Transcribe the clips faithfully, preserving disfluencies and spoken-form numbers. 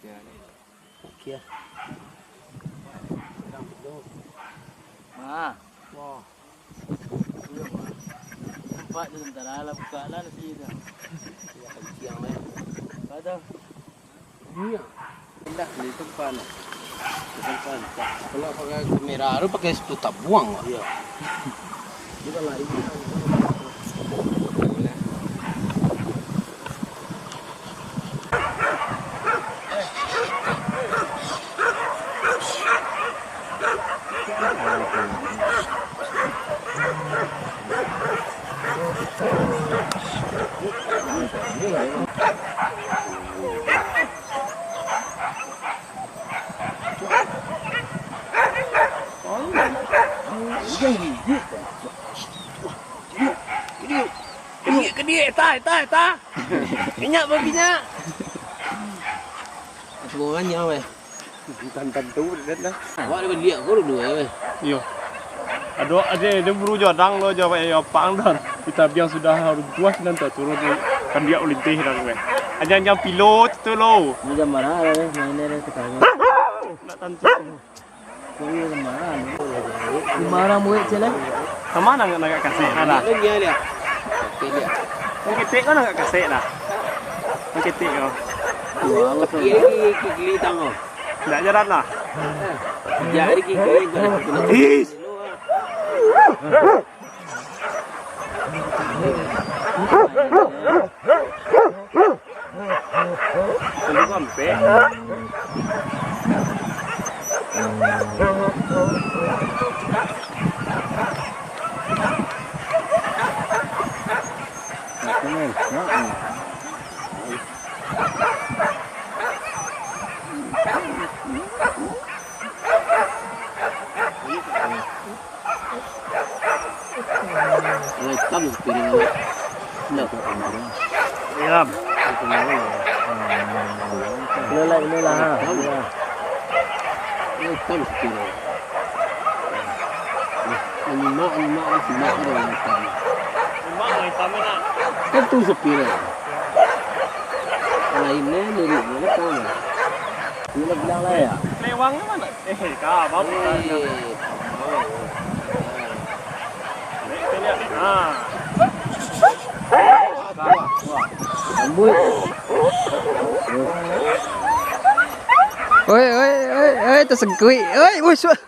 Oke. Ma. Nampak tu tentara lah, buka lah nasi tu. Iya, kencing, men. Apa tu? Iya. Indah, di tempat. Di tempat. Kalau pakai kamera tu pakai sepuluh tabuang, Pak. Iya. Dia kan lari. Kediak, kediak, eta, eta, eta. Inyak babi nyak. Atuh urang nyo, weh. Tantan tu, dah, dah. Awak dah baliak ko dulu, weh. Iyo. Ado, ado, ado buru jadang lo, jawab, eh, apang dah. Kita biang sudah runtuh, sinan tu turun, kediak ulintih dah, weh. Anjang-anjang pilot tu lo. Ni jam bara lah, weh. Main dah sekarang. Nak tantu. Lima urang buek cek lai. Kama nan agak kasek lah. Liek, liek, liek. Oke, liek. Nan ketek ko nan agak kasek lah. Nan ketek ko. Kiri, kiri, kiri tangan. Ndak jalan lah. Jari kiri, kiri. Is. Tunggu sampai. Hitam piring. Ndak. Hitam. Inilah, inilah, ha. Hitam piring. Nyimak, nyimak, nyimak, nyimak. Nyimak, hitam, nak. Kan tu sepi lah. Lainnya, luriknya, kan tahu lah. Ini bilang lah ya. Lewangnya mana? Eh, kau apa? Eh, kita lihat. Ah. Amboi. Oi, oi, oi, oi, tersengkuik. Oi, woi, suah.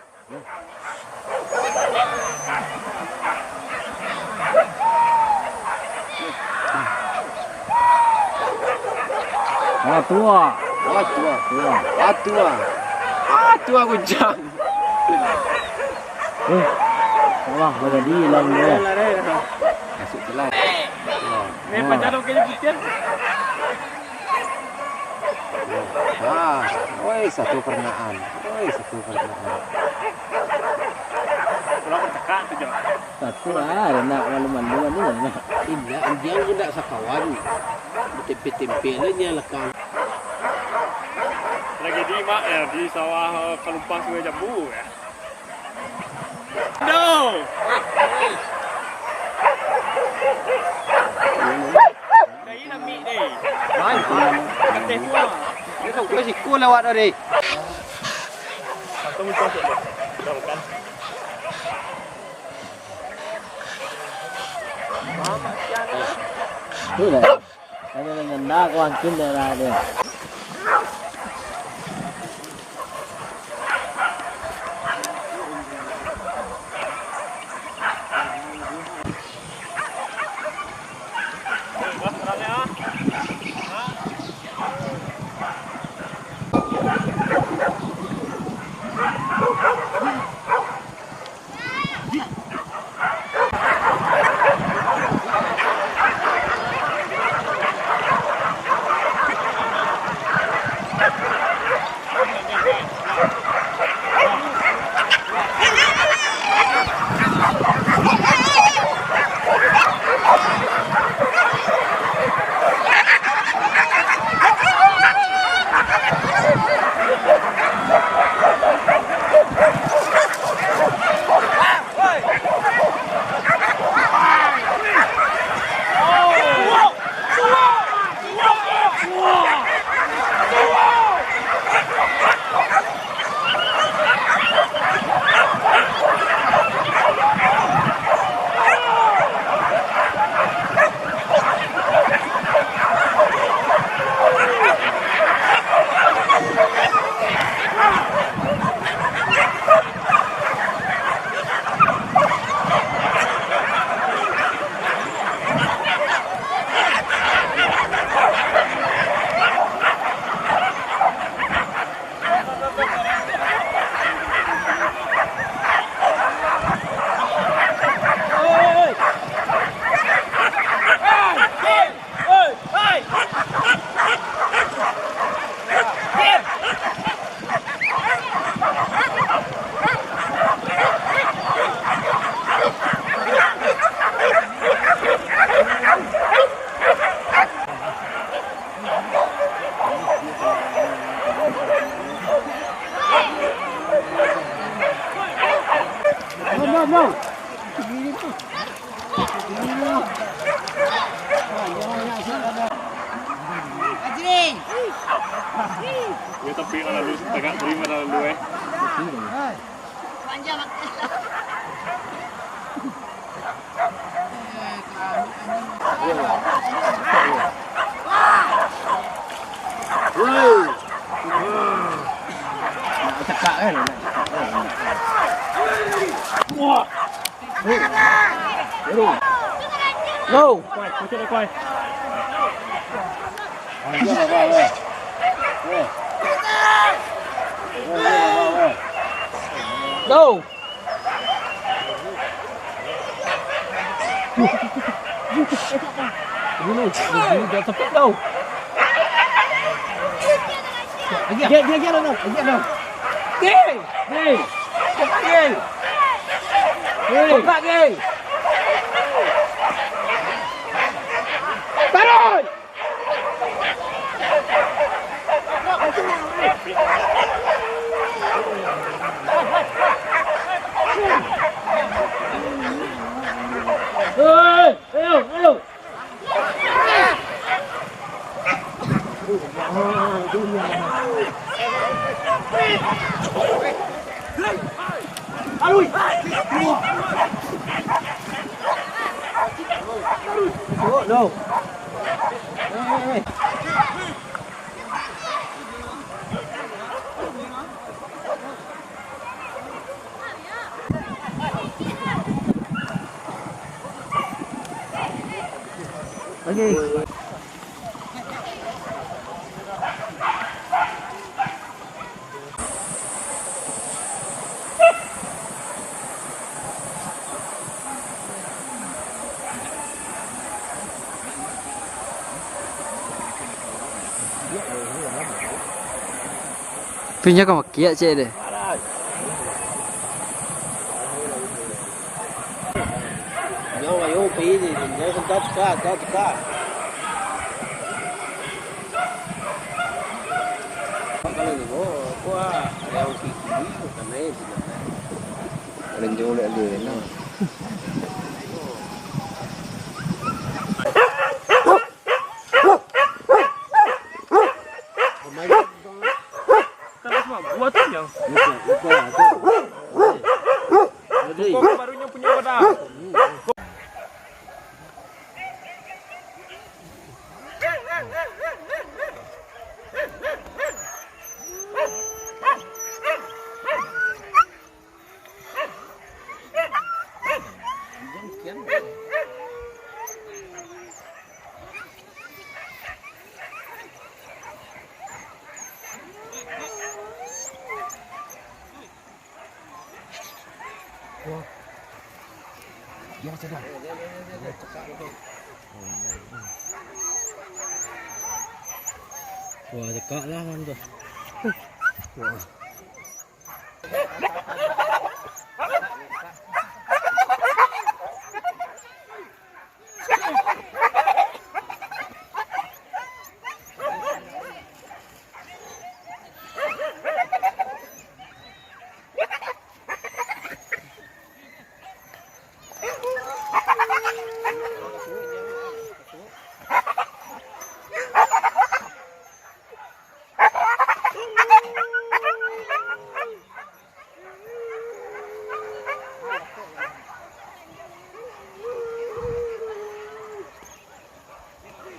Ah, tua. Ah, tua. Tua. Ah, tua. Ah, tua guncang. Eh, salah, dah jadi hilang dia. Masuk jalan. Ni pacar oke je putihan. Ah, oi, satu pernaan. Oi, satu pernaan. Pulang bertekak tu, Jo. Satu lah, nak malu-malu ni lah. Indak, anjiang tu ndak sakawan. Betempe-tempe lah nya lekang. Tragedi, Mak, ya, di sawah, eh, Kalumpang Sungai Jambu, ya. Aduh. Dari lami ni. Baik, Pak. Kateh tua. Dia tak boleh siku lewat tadi. Satu muncul tu. Dah makan. Tu dah. Ada yang ngendak, wangkin daerah dia. Ya, tapi kalau lu tegak terima dah lu, eh. Cakak kan? Wah. Go! Go! Dulu, dulu, dah tepat tau. Dia, dia, dia, dah, dah. Dia, dah. Gay! Gay! Cepat, Gay! Gay! Cepat, Gay! Tarun! Hei! Ayo, ayo! Oke. Pinyo ka makiak cek deh. Nyawa yo pai ni, nyawa ka teka, ka teka. Kalau ni, oh, kuah, yang sisi, makan aja sini. Ada jolek dia, nah. Kan semua buat tu yang. Bukan, bukan. Jadi. Kau barunya punya wadah. Wah. Dia macam dah. Wah, cakak lah kan tu. Wah.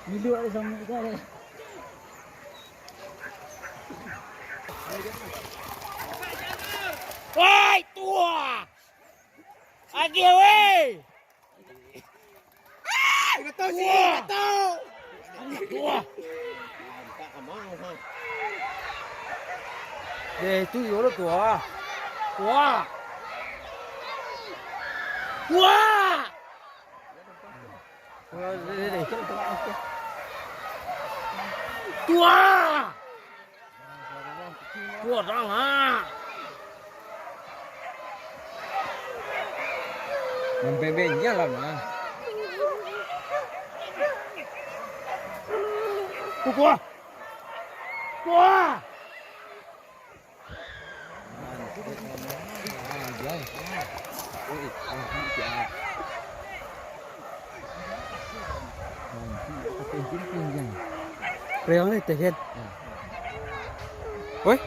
Hidup ada sama kita ada. Woi, tua! Agiah, weh! Wah! Wah! Eh, itu yo lo tua. Tua. Tua. Tua. Kurang, ah. Mambeng-beng lah, mah. Kuah. Kuah. Preang ni teh kan. Woi.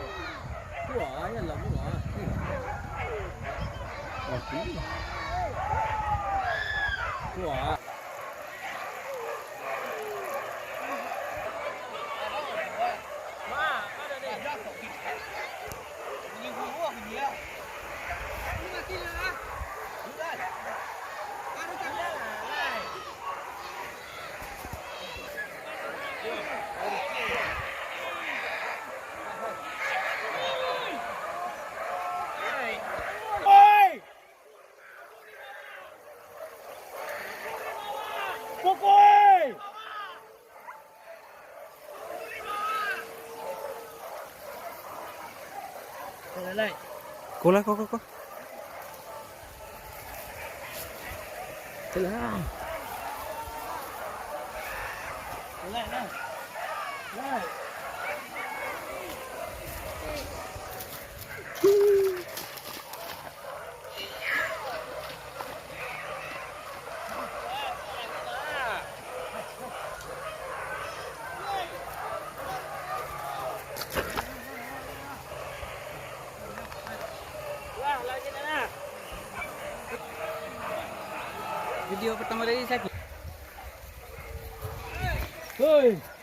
Ko lah, ko, ko, ko. Ko lah. Video pertama tadi sakit. Hoi.